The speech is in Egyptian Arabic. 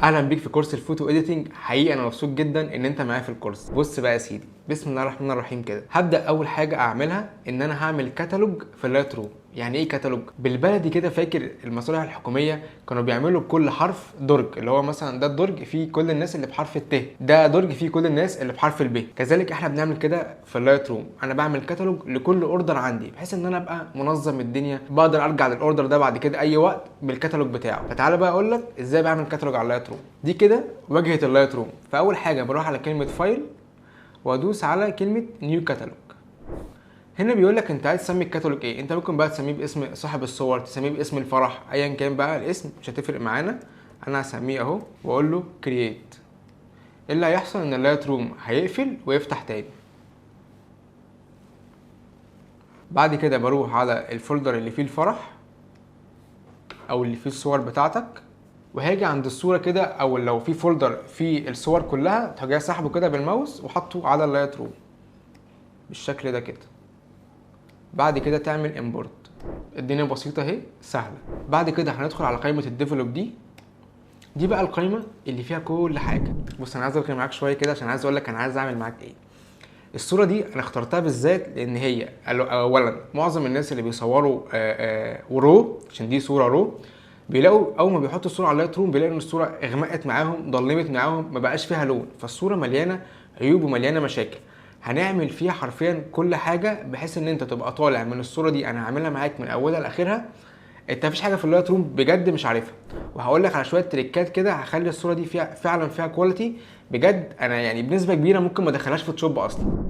اهلا بيك في كورس ال photo editing. حقيقي انا مبسوط جدا ان انت معايا في الكورس. بص بقى يا سيدي، بسم الله الرحمن الرحيم كده هبدا اول حاجة اعملها ان انا هعمل كتالوج في ال Lightroom. يعني ايه كتالوج؟ بالبلدي كده، فاكر المصالح الحكومية كانوا بيعملوا بكل حرف درج، اللي هو مثلا ده الدرج فيه كل الناس اللي بحرف الت، ده درج فيه كل الناس اللي بحرف الب. كذلك احنا بنعمل كده في ال Lightroom. انا بعمل كتالوج لكل order عندي بحيث ان انا ابقى منظم الدنيا، بقدر ارجع لل order ده بعد كده اي وقت بالكتالوج بتاعه. فتعالى بقى اقول لك ازاي بعمل كتالوج على ال Lightroom. دي كده واجهه ال Lightroom. فاول حاجة بروح على كلمة file وادوس على كلمة new catalog. هنا بيقول لك انت عايز تسمي الكتالوج ايه. انت ممكن بقى تسميه باسم صاحب الصور، تسميه باسم الفرح، ايا كان بقى الاسم مش هتفرق معانا. انا هسميه اهو واقول له create. ايه اللي هيحصل؟ ان ال Lightroom هيقفل ويفتح تاني. بعد كده بروح على ال folder اللي فيه الفرح او اللي فيه الصور بتاعتك، وهاجي عند الصورة كده، او لو في folder فيه الصور كلها تروح جاي سحبه كده بالماوس وحطه على ال Lightroom بالشكل ده كده. بعد كده تعمل import. الدنيا بسيطة اهي، سهلة. بعد كده هندخل على قائمة ال develop. دي بقى القائمة اللي فيها كل حاجة. بص انا عايز الغي معاك شوية كده عشان عايز اقول لك انا عايز اعمل معاك ايه. الصورة دي انا اخترتها بالذات لان هي اولا معظم الناس اللي بيصوروا raw، عشان دي صورة raw، بيلاقوا اول ما بيحطوا الصورة على ال Lightroom بيلاقوا ان الصورة اغمقت معاهم، ضلمت معاهم، ما بقاش فيها لون، فالصورة مليانة عيوب ومليانة مشاكل. هنعمل فيها حرفيا كل حاجة بحيث ان انت تبقى طالع من الصورة دي. انا هعملها معاك من اولها لاخرها، انت مفيش حاجة في ال Lightroom بجد مش عارفها. وهقول لك على شوية تريكات كده هخلي الصورة دي فعلا فيها quality بجد. انا بنسبة كبيرة ممكن ما ادخلهاش Photoshop اصلا.